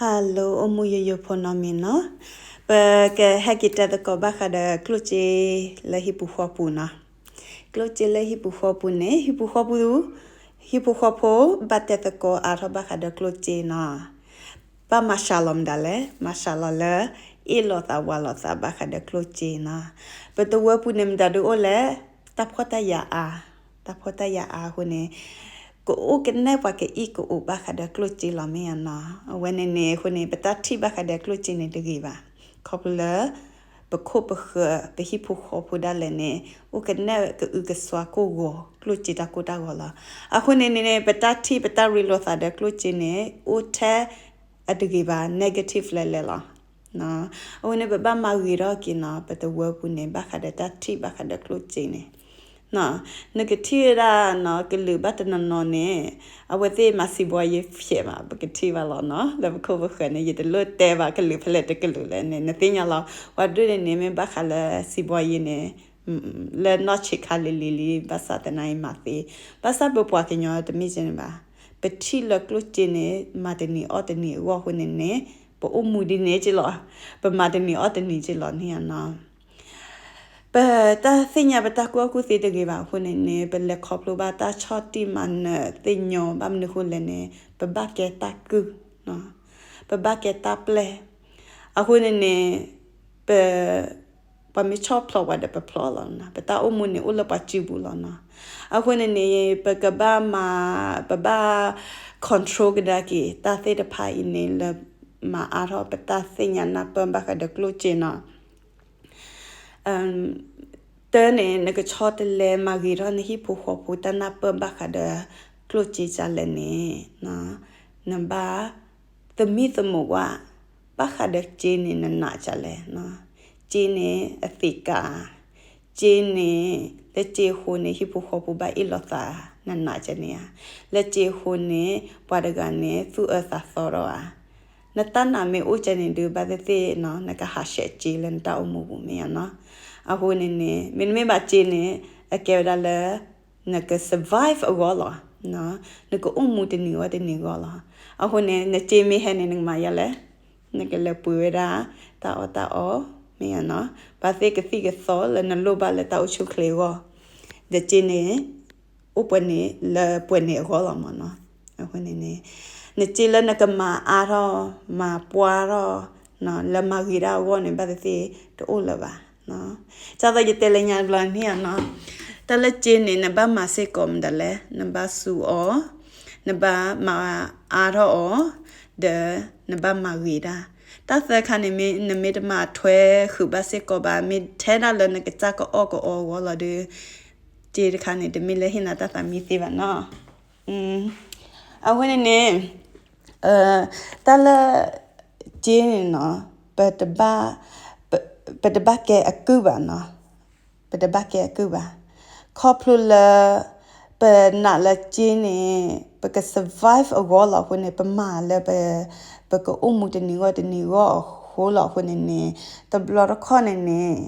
Hello အိၣ်မူယိယိဖိနီတမံၤနီၤ, ပကဟဲက့ၤတဲသကိးဘၣ်ဃးဒီးကျိၣ်စ့လၢဟံၣ်ပူၤဃီပူၤနီၤ. ကျိၣ်စ့လၢဟံၣ်ပူၤဃီပူၤန့ၣ် ဟံၣ်ပူၤဃီပူၤ, ဟံၣ်ပူၤဃီဖိ ဘၣ်တဲသကိးအါထီၣ်ဘၣ်ဃးဒီးကျိၣ်စ့နီၤ. ဘၣ်မၤစှၤလီၤမတၤလဲၣ်, မၤစှၤလီၤလၢ အ့ၣ်လိာ်သးဝးလိာ်သးဘၣ်ဃးဒီးကျိၣ်စ့နီၤ. ပတဝၢပူၤန့ၣ်မတၤဒုးအိၣ်လဲၣ်, တၢ်ဖှီၣ်တၢ်ယာ်အါ, တၢ်ဖှီၣ်တၢ်ယာ်အါအဃိန့ၣ် ကအိၣ်ကနဲၣ်ပှၤကအံၣ်ကအိးဘၣ်ဃးဒီးကျိၣ်စ့လီၤမ့ၢ်ဧါနီၤ. အဝဲန့ၣ်န့ၣ်အဃိန့ၣ် ပတၢ်ထံၣ်ဘၣ်ဃးဒီးကျိၣ်စ့န့ၣ်တဂ့ၤဘၣ်. ခီဖျိလၢ ပခိၣ်ပဃၢၤ ပဟံၣ်ဖိဃီဖိဒၣ်လဲာ်န့ၣ် အိၣ်ကနဲၣ်ကအုကစွါကိၢ်ဂီၤ ကျိၣ်စ့တၢ်ကိၢ်တၢ်ဂီၤလီၤ. အဃိန့ၣ်န့ၣ် ပတၢ်ထံၣ်ပတၢ်ရ့လိာ်သးဒီးကျိၣ်စ့န့ၣ် အိၣ်ထဲ အတဂ့ၤဘၣ် negative လဲၤလဲၤလီၤ. အဃိန့ၣ် ပဘၣ်မၤဂ့ၤထီၣ်က့ၤနီၤ, ပတဝၢပူၤန့ၣ် ဘၣ်ဃးဒီးတၢ်ထံၣ်ဘၣ်ဃးဒီးကျိၣ်စ့န့ၣ် နကထံၣ်ဝဲဒၣ်နီၤ ကလုာ်ဘၣ်တနီၤနီၤန့ၣ် အဝဲသ့ၣ်မၤစံးဘှီယ့ဖျဲးမး ပကထံၣ်ဘၣ်လီၤနီၤ. လၢပခိၣ်ပဃၢၤန့ၣ် ယတလိၣ်တဲဘၣ်ကလုာ်ဖဲလဲၣ်တကလုာ်လဲၣ်န့ၣ် နသ့ၣ်ညါလီၤ. ပှၤဒိၣ်န့ၣ်န့ၣ် မ့ၢ်ဘၣ်ဃးလၢစံးဘှီယ့န့ၣ် လၢနီၢ်ဆံးခါလံၤလံၤလံ ဘၣ်ဆၣ်သနာ်အံၤမၤသ့, ဘၣ်ဆၣ်ပပှၤကညီတမ့ၢ်ကဲန့ၣ်ဘၣ်. ပထံၣ်လၢကျိၣ်စ့န့ၣ် မၤတနံၤအီၣ်တနံၤအဂီၢ်အဃိန့ၣ်န့ၣ် ပအိၣ်မူဒ်န့ၣ်က့လီၤ, ပမၤတနံၤအီၣ်တနံၤက့လီၤန့ၣ်နီၤ. ပတၢ်သ့ၣ်ညါပတၢ်ကူၣ်ဘၣ်ကူၣ်သ့တဂ့ၤဘၣ်အဃိန့ၣ်န့ၣ် ပလဲၤခီဖျိဘၣ်တၢ်ဆီၣ်တံၢ်မၤနၢၤသ့ၣ်ညီ ဘၣ်မနုၤအဃိလဲၣ်န့ၣ် ပဘၣ်ကဲတၢ်ကုၢ်, ပဘၣ်ကဲတၢ်ပျဲၢ်, အဃိန့ၣ်န့ၣ် ပ ပှၤမ့ၢ်ဆီၣ်ဖျိးပှၤဒီးပဖျိးလီၤနီၤ, ပတၢ်အိၣ်မူန့ၣ်အိၣ်လၢပှၤစုပူၤလီၤနီၤ. အဃိန့ၣ်န့ၣ် ပကဘၣ်မၤ ပဘၣ် control ကဒါက့ၤ တၢ်သ့ၣ်တဖၣ်အံၤန့ၣ် လၢမၤအါထီၣ်ပတၢ်သ့ၣ်ညါနၢ်ပၢၢ်ဘၣ်ဃးဒီးကျိၣ်စ့နီၤ. တၢ်န့ၣ် နကဆီတလဲမၤဂ့ၤထီၣ်နဟံၣ်ဖိဃီဖိတၢ်နၢ်ပၢၢ်ဘၣ်ဃးဒီးကျိၣ်စ့ဒ်လဲၣ်န့ၣ် နဘၣ် သမံသမိးကွၢ် ဘၣ်ဃးဒီးစ့န့ၣ်နနာ်ဒ်လဲၣ်, စ့န့ၣ်အသ့ကးဧါ, စ့န့ၣ် လၢစ့အဃိန့ၣ် ဟံၣ်ဖိဃီဖိဘၣ်အ့ၣ်လိာ်သး နနာ်ဒ်န့ၣ်ဧါ, လၢစ့အဃိန့ၣ် ပှၤတဂၤန့ၣ် သူၣ်အၢသးသီထီၣ်ဧါ. နတၢ်နာ်မ့ၢ်အိၣ်ဒ်န့ၣ်ဒုး ဘၣ်သ့ၣ်သ့ၣ်နီၤ နကဟးဆှဲးစ့လၢနတၢ်အိၣ်မူပူၤမ့ၢ်ဧါနီၤ. အဃိန့ၣ်န့ၣ် မ့တမ့ၢ်ဘၣ်စ့န့ၣ် အကဲဝဲဒၣ်လၢ နက survive အဂီၢ်လီၤ, နကအိၣ်မူတနံၤဂီၢ်တနံၤဂီၢ်လီၤ. အဃိန့ၣ် နစ့မ့ၢ်ဟဲန့ၣ် နကမၤယါလဲၣ်, နကလဲၤပှ့ၤဝဲဒၣ် တၢ်အီၣ်တၢ်အီ မ့ၢ်ဧါနီၤ, ဘၣ်သ့ၣ်ကသံၣ်ကသီလၢနလိၣ်ဘၣ်လၢတၢ်အိၣ်ဆူၣ်အိၣ်ချ့အဂီၢ်, ဒီးစ့န့ၣ် အိၣ်ပှဲၤန့ၣ်လၢပှဲၤန့ၣ်အဂီၢ်လီၤမ့ၢ်နီၤ. အဃိန့ၣ်န့ၣ် နစ့လၢနကမၤအါထီၣ် မၤပှၢ်ထီၣ် လၢမၤဂ့ၤတၢ်အဂီၢ်န့ၣ် ဘၣ်သ့ၣ်သ့ၣ်တအိၣ်လၢၤဘၣ်. ဒ်သိးယတဲလၢညါတဘျီန့ၣ်နီၤ, တၢ်လၢစ့န့ၣ် နဘၣ်မၤစ့ၢ်ကီးမတၤလဲၣ်, နဘၣ်စူးအီၤ, နဘၣ်မၤအါထီၣ်အီၤ, ဒီးနဘၣ်မၤဂ့ၤတၢ်. တၢ်သၢခါန့ၣ် မ့ၢ်နမ့ၢ်တမၤထွဲဃုာ်ဘၣ်စ့ၢ်ကီးဘၣ်, မ့ၢ်ထဲဒၣ်လၢနကစၢ်ကအီၣ်ကအီအဂီၢ်လီၤဒီး စ့တခါန့ၣ် တမ့ၢ်လၢဟ့ၣ်နၤတၢ်သးမံသ့ဘၣ်နီၤ. အဃိန့ၣ်န့ၣ် တၢ်လၢ စ့န့ၣ်နီၤ ပ ပတဘၣ်ကဲအကုၢ်ဘၣ်နီၤ, ပတဘၣ်ကဲအကုၢ်ဘၣ်. ခီဖျိလၢ ပနာ်လၢစ့န့ၣ် ပက survive အဂီၢ်လီၤအဃိန့ၣ် ပမၤလၢ ပကအိၣ်မူတနံၤဂီၢ်တနံၤဂီၢ်အဃိလီၤအဃိန့ၣ်န့ၣ် တဘျီတခီၣ်န့ၣ်န့ၣ်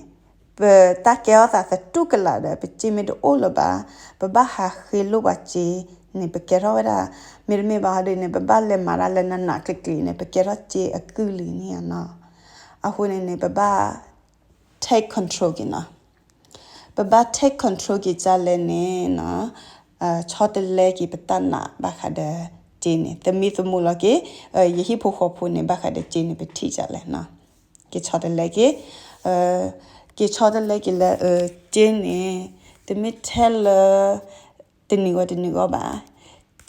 ပတၢ်ကဲထီၣ်သးသတူၢ်ကလာ်ဒီး ပစ့မ့ၢ်တအိၣ်လၢၤဘၣ်, ပဘၣ်ဟးဃ့လိၢ်ပှၤစ့န့ၣ် ပကဲထီၣ်ဝဲဒၣ်, မ့တမ့ၢ်ဘၣ်ဟီဒ်န့ၣ် ပဘၣ်လဲၤမၤတၢ်လၢနးနးကျံၤကျံၤန့ၣ် ပကဲထီၣ်စ့အကုၢ်လံန့ၣ်နီၤ. အဃိန့ၣ်န့ၣ် ပဘၣ် take control က့ၤနီၤ. ပဘၣ် take control က့ၤဒ်လဲၣ်န့ၣ်နီၤ, ဆီတလဲက့ၤပတၢ်နာ်ဘၣ်ဃးဒီးစ့န့ၣ် သမံသမိးလီၤက့ၤ ယဟံၣ်ဖိဃီဖိန့ၣ် ဘၣ်ဃးဒီးစ့န့ၣ် ပထံၣ်ဒ်လဲၣ်နီၤ. က့ၤဆီတလဲက့ၤ, က့ၤဆီတလဲက့ၤလၢ စ့န့ၣ် တမ့ၢ်ထဲလၢ တနံၤဂီၢ်တနံၤဂီၢ်ဘၣ်.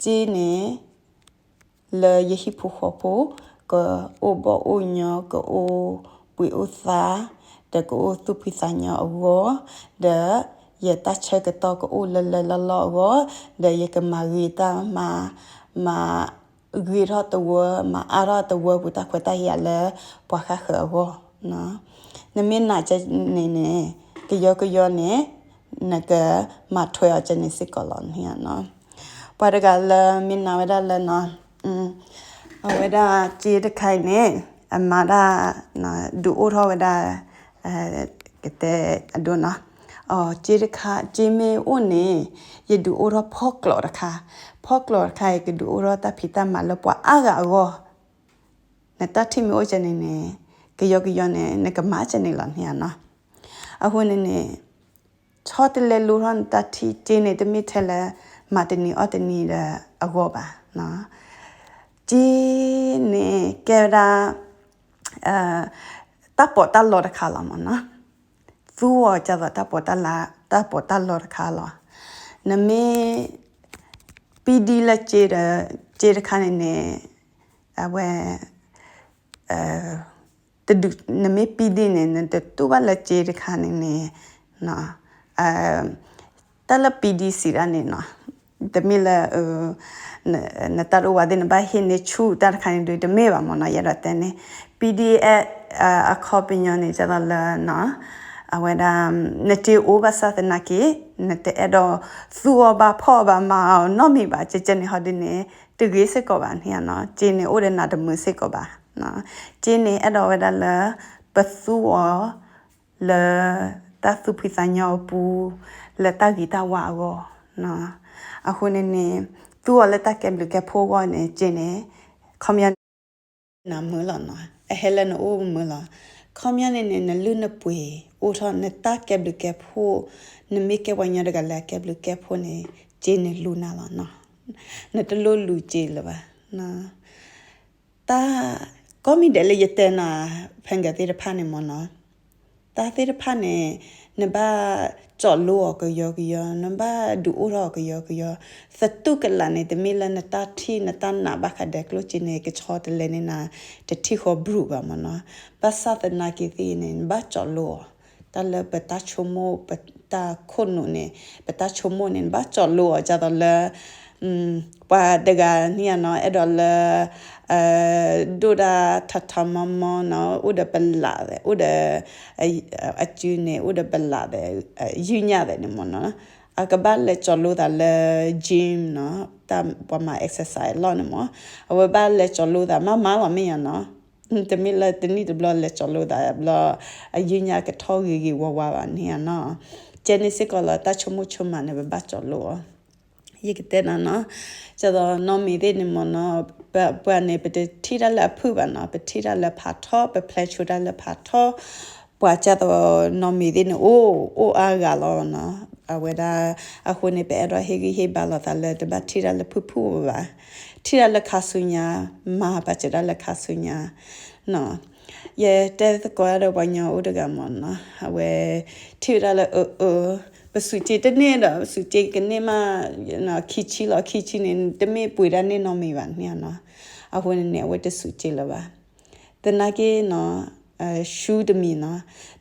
စ့န့ၣ် လၢယဟံၣ်ဖိဃီဖိ ကအိၣ်ဘီၣ်အိၣ်ညီ ကအိၣ်ဘှံးအိၣ်သါ ဒီးကအိၣ်သူၣ်ဖှံသးညီအဂီၢ်, ဒီးယတၢ်ဆၢကတီၢ်ကအိၣ်လၢလၢလီၢ်လီၢ်အဂီၢ်, ဒီးယကမၤဂ့ၤတၢ် မၤ မၤဂ့ၤထီၣ်တဝၢ မၤအါထီၣ်တဝၢပူၤတၢ်ခွဲးတၢ်ယာ်လၢပှၤဃၣ်ဃၢၤအဂီၢ်. နမ့ၢ်နာ်ကဲန့ၣ်န့ၣ် ကယီကယီန့ၣ် နကမၤထွဲအီၤကဲန့ၣ်စ့ၢ်ကီးလီၤန့ၣ်နီၤ. ပှၤတဂၤလၢမ့ၢ်နာ်ဝဲဒၣ်လၢနီၤ အဝဲဒၣ်စ့တခါအံၤန့ၣ် အမၤဒၣ် ဒုးအိၣ်ထီၣ်ဝဲဒၣ် ကတဲအဒိနီၤ, စ့တခါ စ့မ့ၢ်အိၣ်န့ၣ် ယဒုးအိၣ်ထီၣ်ဖီကျိးတခါ, ဖီကျိးတခါအံၤ ကဒုးအိၣ်ထီၣ်တၢ်ဖံးတၢ်မၤလၢပှၤအါဂၤအဂီၢ် နတၢ်ထံၣ်မ့ၢ်အိၣ်ကဲန့ၣ်န့ၣ် ကယီကယီန့ၣ် နကမၤကဲန့ၣ်လီၤန့ၣ်နီၤ. အဃိန့ၣ်န့ၣ် ဆီတလဲလိထီၣ်နတၢ်ထံၣ် က့န့ၣ် တမ့ၢ်ထဲလၢ မၤတနံၤအီၣ်တနံၤဒီးအဂီၢ်ဘၣ်. က့န့ၣ်ကဲဝဲဒၣ် တၢ်ပီးတၢ်လီတခါလီၤမ့ၢ်နီၤ. သူအီၤဒ်သိးတၢ်ပီးတၢ်လီတခါလီၤ. နမ့ၢ်ပံဒံလၢက့ဒီး က့တခါန့ၣ်န့ၣ် အဝဲ တဒုး နမ့ၢ်ပံဒံန့ၣ် နတတူၢ်ဘၣ်လၢက့တခါန့ၣ်န့ၣ် တၢ်လၢပံဒံစံးဒၣ်န့ၣ်နီၤ, တမ့ၢ်လၢ နတၢ်တအိၣ်ဝဲသ့ၣ် နဘၣ်ဟ့ၣ်န့ၢ်ဆူၣ်တၢ်တခါန့ၣ်ဒုး တမ့ၢ်ဘၣ်မ့ၢ်နီၤ. ယအဲၣ်ဒိးတဲန့ၣ် ပံဒံ အခီပညီန့ၣ် ဒ်သိးလၢ အဝဲဒၣ် နက့အိၣ်ဘၣ်ဆၣ်သနာ်က့ နတအဲၣ်ဒိးသူအီၤဘၣ် ဖီၣ်အီၤဘၣ် မၤအီၤနီတမံၤဘၣ် ကဲကဲန့ၣ်ဟီဒ်န့ၣ် တဂ့ၤစ့ၢ်ကီးဘၣ်န့ၣ်နီၤ. က့န့ၣ်အိၣ်ဒီးနးတမုာ်စ့ၢ်ကီးဘၣ်. က့န့ၣ်အဲၣ်ဒိးဝဲဒၣ်လၢ ပသူအီၤ လၢတၢ်သူၣ်ဖှံသးညီအပူၤ လၢတၢ်ဂ့ၤတၢ်ဝါအဂီၢ်. အဃိန့ၣ်န့ၣ် သူအီၤလၢတၢ်ကဲဘျုးကဲဖှိၣ်အဂီၢ်န့ၣ် က့န့ၣ် ခီပညီ နမုာ်လီၤနီၤ, အဟဲလၢနအိၣ်မုာ်လီၤ. ခီပညီန့ၣ်န့ၣ် နလုၢ်နပှ့ၤအိၣ်ထီၣ် နတၢ်ကဲဘျုးကဲဖှိၣ်, နမ့ၢ်ကဲပှၤကညီတဂၤလၢအကဲဘျုးကဲဖှိၣ်န့ၣ် က့န့ၣ်လူနၤလီၤနီၤ. နတလိၣ်လူက့လၢၤဘၣ်. တၢ် ကိးမံၤဒဲးလၢယတဲနၤ ဖဲကသ့ၣ်တဖၣ်န့ၣ်မ့ၢ်နီၤ, တၢ်သ့ၣ်တဖၣ်န့ၣ် နဘၣ်ကၠီးလိအီၤကယီကယီ, နဘၣ်ဒုးအိၣ်ထီၣ်အီၤကယီကယီ, သတူၢ်ကလာ်န့ၣ် တမ့ၢ်လၢနတၢ်ထံၣ်နတၢ်နာ်ဘၣ်ဃးဒီးကျိၣ်စ့န့ၣ် ကဆီတလဲန့ၢ်နၤ တထံၣ်ဃီဘြူးဘၣ်မ့ၢ်နီၤ. ဘၣ်ဆၣ်သနာ်က့သ့ၣ်န့ၣ် နဘၣ်ကၠီးလိအီၤ တၢ်လၢပတၢ်ဆိကမိၣ် ပတၢ်ခိၣ်နူာ်န့ၣ် ပတၢ်ဆိကမိၣ်န့ၣ် နဘၣ်ကၠီးလိအီၤ ဒ်သိးလၢ ပှၤတဂၤန့ၣ်နီၤ အဲၣ်ဒိးလၢ ဒိၣ်ဒၣ်ထီထီမီမီနီၤ အိၣ်ဒီးပလးသဲး အိၣ်ဒီး အစုန့ၣ် အိၣ်ဒီးပလးသဲး ယုၢ်ညၣ်သဲးန့ၣ်မ့ၢ်နီၤ, အကဘၣ်လဲၤကၠီးလိသးလၢ gym နီၤ, တၢ်ပှၤမၤ exercise အလီၢ်န့ၣ်မ့ၢ်, အဝဲဘၣ်လဲၤကၠီးလိသးမးမးလီၤမ့ၢ်ယါနီၤ. တမ့ၢ်လၢတနံၣ်တဘျီလဲၤကၠီးလိသးဘျီ အယုၢ်ညၣ်ကထီၣ်ဂ့ၤဂ့ၤဝါဝါဘၣ်န့ၣ်ယါနီၤ. ကဲန့ၣ်စ့ၢ်ကီးလီၤ တၢ်ဆိကမိၣ်ဆိကမးန့ၣ် ပဘၣ်ကၠီးလိအီၤ ယကတဲနၤနီၤ, ဒ်သိးနီၢ်မံၤသ့ၣ်န့ၣ်မ့ၢ်နီၤ, ပှၤန့ၣ် ပတထံၣ်တၢ်လၢအဖုၣ်ဘၣ်နီၤ, ပထံၣ်တၢ်လၢဖးထီ, ပှၤဒ်သိးနီၢ်မံၤသ့ၣ်န့ၣ် အိၣ် အိၣ်အါဂၤလီၤနီၤ. အဝဲဒၣ် အဃိန့ၣ် ပအဲၣ်ဒိးဟ့ၣ်ဂံၢ်ဟ့ၣ်ဘါလိာ်သးလၢ တဘၣ်ထံၣ်တၢ်လၢဖုၣ်ဖုၣ်ဘၣ်, ထံၣ်တၢ်လၢခါဆူညါ, မၤပာ်စၢၤတၢ်လၢခါဆူညါ ယတဲသကိးဒီးပှၤကညီအိၣ်တဂၤမ့ၢ်နီၤ, အဝဲ ထံၣ်ဝဲဒၣ်လၢအၢ အၢ ပစူးက့တန့ၢ်ဒီး ပစူးက့ကန့ၢ်မး ခံဆံလီၤ, ခံဆံန့ၣ် တမ့ၢ်ပှ့ၤဒၣ်န့ၢ်နီၢ်မံၤဘၣ်န့ၣ်နီၤ. အဃိန့ၣ်န့ၣ် အဝဲတစူးက့လၢၤဘၣ်. သနာ်က့နီၤ, ရှုံးတမံၤနီၤ,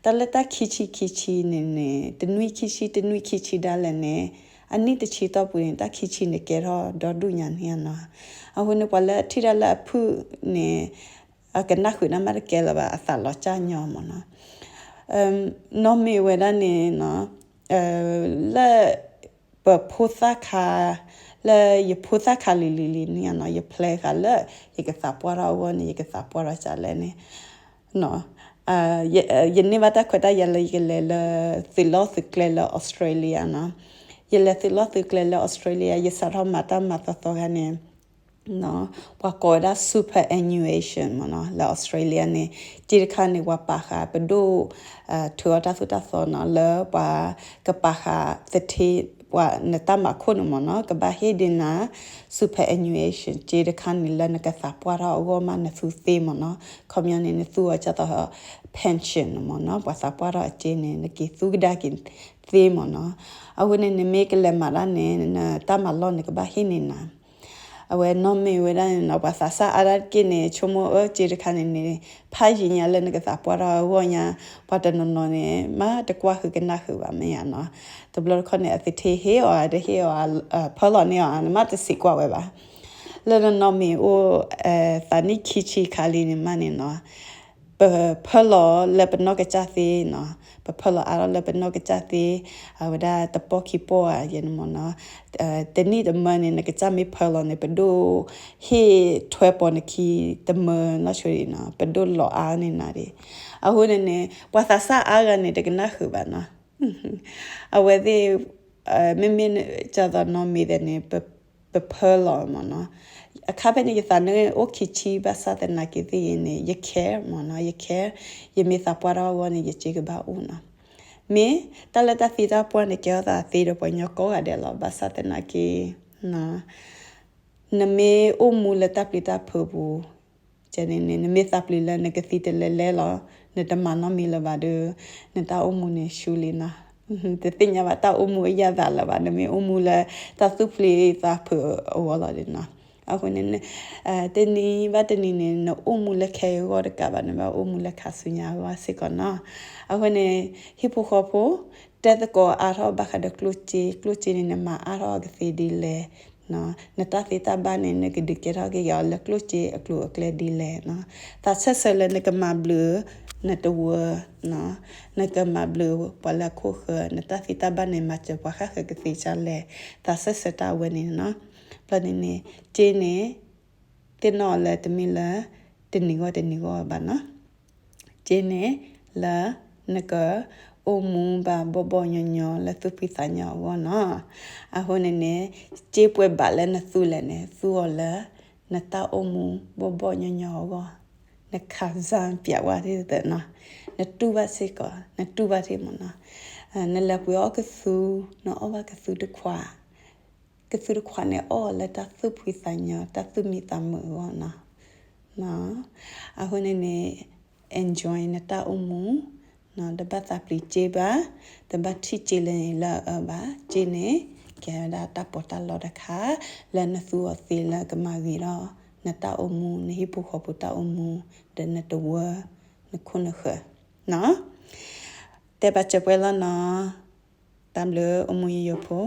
တၢ်လၢတၢ်ခံဆံခံဆံန့ၣ်န့ၣ် တနွံခံဆံ တနွံခံဆံဒၣ်လဲာ်န့ၣ် အနံၣ်တဆံတီၢ်ပူၤန့ၣ် တၢ်ခံဆံန့ၣ်ကဲထီၣ်ဒီဒူၣ်ညါန့ၣ်နီၤ. အဃိန့ၣ် ပှၤလၢအထံၣ်တၢ်လၢအဖုၣ်န့ၣ် အကနၣ်ဃုာ်နၢ်မးတကဲလၢၤဘၣ်, အသးလီၤကၢ်ညီမ့ၢ်နီၤ. နီၢ်မံၤဝဲဒၣ်န့ၣ်နီၤ, လၢ ပဖိသၣ်ခါ, လၢယဖိသၣ်ခါလံၤလံၤလံၤန့ၣ်နီၤ, ယဖျဲဃာ်လၢ ယကသးပှၢ်ထီၣ်အဂီၢ်န့ၣ် ယကသးပှၢ်ထီၣ်ကလဲၣ်န့ၣ် ယန့ၢ်ဘၣ်တၢ်ခွဲးတၢ်ယာ်လၢယကလဲၤလၢ သုးလီၢ်သုးကျဲလၢ Australia နီၤ. ယလဲၤသုးလီၢ်သုးကျဲလၢ Australia ယစးထီၣ်မၤတၢ်မၤသီသီခါန့ၣ် ပှၤကိးဝဲဒၣ် superannuation မ့ၢ်နီၤ, လၢ Australia န့ၣ် က့တခါန့ၣ် ပှၤပာ်ဃာ်ပဒိၣ် ထုးအီၣ်တၢ်သိၣ်တၢ်သီနီၤ, လၢပှၤကပာ်ဃာ်သထ့ ပှၤနတၢ်မၤခိၣ်န့ၣ်မ့ၢ်နီၤ, ကဘၣ်ဟ့ၣ်ဒံးနၤ superannuation က့တခါန့ၣ် လၢနကသးပှၢ်ထီၣ်အဂီၢ်မးနသူသ့မ့ၢ်နီၤ. ခီပညီန့ၣ် နသူအီၤဒ်သိး pension မ့ၢ်နီၤ, ပှၤသးပှၢ်ထီၣ်အက့န့ၣ် နက့ၤသူကဒါက့ၤသ့မ့ၢ်နီၤ. အဃိန့ၣ် နမ့ၢ်ကလဲၤမၤတၢ်န့ၣ် နတၢ်မၤလီၢ်န့ၣ် ကဘၣ်ဟ့ၣ်န့ၢ်နၤ အဝဲနီၢ်မံၤဝဲဒၣ်န့ၣ်နီၤ, ပှၤသးစၢ်အါဒၣ်တက့ၢ်န့ၣ် ဆိကမိၣ်အၢက့တခါန့ၣ်န့ၣ် ဖးယံာ်ညါလၢနကသးပှၢ်ထီၣ်အဂီၢ်ညါ, ပှၤတနီၤနီၤန့ၣ် မ့ၢ်တကွၢ်ဃုာ်ကနၣ်ဃုာ်ဘၣ်မ့ၢ်ဧါနီၤ. တဘျီတခီၣ်န့ၣ် အသထ့ဟ့ၣ်အီၤတဟ့ၣ်အီၤ ဖၢလီၤန့ၢ်အီၤ နမ့ၢ်တစံးကွၢ်ဝဲဘၣ်. လၢနနီၢ်မံၤအိၣ် သးနံၣ်ခံဆံခါလံန့ၣ်မးန့ၣ်နီၤ ပဖၢလီၤလၢပနီၢ်ကစၢ်သ့နီၤ, ပဖၢလီၤအါထီၣ်လၢပနီၢ်ကစၢ်သ့, အဝဲဒၣ်တပီၢ်ခံပီၢ်ဧါယဲန့ၣ်မ့ၢ်နီၤ, တနံၣ်တမၢန့ၣ် နကစၢ်မ့ၢ်ဖၢလီၤန့ၣ် ပဒိၣ်ဟ့ၣ်ထွဲပီၤနခံတမၢနီၢ်ဆိဒံးနီၤ, ပဒိၣ်လီၤအါန့ၢ်နၤဒံး. အဃိန့ၣ်န့ၣ် ပှၤသးစၢ်အါဂၤန့ၣ် တကနၣ်ဃုာ်ဘၣ်နီၤ အဝဲသ့ၣ် မ့မ့ၢ်ဒ်သိးနီၢ်မံၤသ့ၣ်န့ၣ် ပဖၢလီၤမ့ၢ်နီၤ, အခါဖဲန့ၣ် ယသးန့ၣ်အိၣ်ခံဆံ ဘၣ်ဆၣ်သနာ်က့သ့ၣ်ဂ့ၤန့ၣ် ယ care မ့ၢ်နီၤ, ယ care, ယမ့ၢ်သးပှၢ်ထီၣ်အဂီၢ်န့ၣ် ယစ့ကဘၣ်အိၣ်နီၤ. မ့ၢ်တၢ်လၢတၢ်သံတၢ်ပှၢ်န့ၣ် ကဲထီၣ်သးသ့ဒီးပှၤကညီကိးဂၤဒဲးလီၤ. ဘၣ်ဆၣ်သနာ်က့ နမ့ၢ်အိၣ်မူလၢတၢ်ပျံၤတၢ်ဖုးပူၤ ကဲန့ၣ်န့ၣ် နမ့ၢ်သးပျံၤလၢနကသံတလဲလဲလီၤ, နတမၤနီတမံၤလၢၤဘၣ်ဒီး နတၢ်အိၣ်မူန့ၣ်ဆူလံနီၤ. တသ့ၣ်ညါဘၣ်တၢ်အိၣ်မူအယၣ်သးလၢၤဘၣ်, နမ့ၢ်အိၣ်မူလၢတၢ်သူၣ်ပျံၤသးဖုးအဂီၢ်လီၤဒီးနီၤ. အဃိန့ၣ် တနံၤဘၣ်တနံၤန့ၣ် နအိၣ်မူလၢခဲအံၤအဂီၢ်တကးဘၣ်, နဘၣ်အိၣ်မူလၢခါဆူညါအဂီၢ်စ့ၢ်ကီးနီၤ. အဃိန့ၣ် ဟံၣ်ဖိဃီဖိ တဲသကိးအါထီၣ်ဘၣ်ဃးဒီးကျိၣ်စ့, ကျိၣ်စ့န့ၣ် နမၤအါထီၣ်အီၤကသ့ဒ်လဲၣ်, နတၢ်သ့တၢ်ဘၣ်န့ၣ် နကဒုးကဲထီၣ်က့ၤအီၤလၢကျိၣ်စ့အကျိၤအကျဲဒ်လဲၣ်နီၤ. သးဆၢၣ်ဆၢလၢနကမၤဘျုး နတဝၢ နကမၤဘျုးပှၤလၢအခိၣ်ဃၢၤ, နတၢ်သ့တၢ်ဘၣ်န့ၣ် မၤစၢၤပှၤဃၣ်ဃၢၤကသ့ဒ်လဲၣ်, သးဆၢၣ်ဆၢတၢ်အဝဲန့ၣ်နီၤ. ဘျီန့ၣ်န့ၣ် စ့န့ၣ် သ့ၣ်နီၣ်လၢတမ့ၢ်လၢ တနံၤဂီၢ်တနံၤဂီၢ်ဘၣ်နီၤ. စ့န့ၣ် လၢနက အိၣ်မူဘၣ်ဘီၣ်ဘီၣ်ညီညီလၢသူၣ်ဖှံသးညီအဂီၢ်နီၤ. အဃိန့ၣ်န့ၣ် စ့ပှဲၤဘၣ်လၢနသူလဲၣ်န့ၣ် သူအီၤလၢ နတၢ်အိၣ်မူဘီၣ်ဘီၣ်ညီညီအဂီၢ်, နခးစၢ်ပျးဝါသ့ၣ်သ့နီၤ, နတူၢ်ဘၣ်စ့ၢ်ကီး, နတူၢ်ဘၣ်ထံမ့ၢ်နီၤ. နလဲၤပှ့ၤအီၣ်ကသူ, နအီၣ်ဘၣ်ကသူတခွး, ကသူတခွးန့ၣ် အီၣ်အီၤလၢတၢ်သူၣ်ဖှံသးညီ, တၢ်သူၣ်မံသးမုာ်အဂီၢ်နီၤ. အဃိန့ၣ်န့ၣ် enjoy နတၢ်အိၣ်မူ, တဘၣ်သးပျံၤစ့ဘၣ်, တဘၣ်ထံၣ်စ့လၢနလၢအအၢဘၣ်. စ့န့ၣ် ကဲဝဲဒၣ်တၢ်ပီးတၢ်လီတခါ လၢနသူအီၤသ့လၢကမၤဂ့ၤထီၣ် နတၢ်အိၣ်မူ, နဟံၣ်ဖိဃီဖိတၢ်အိၣ်မူ, ဒီးနတဝၢ နခိၣ်နဃၢၤနီၤ. တဲဘၣ်စၢၤပှဲၤလီၤနီၤ. တၢ်ဘျုးအိၣ်မူယိယိဖိ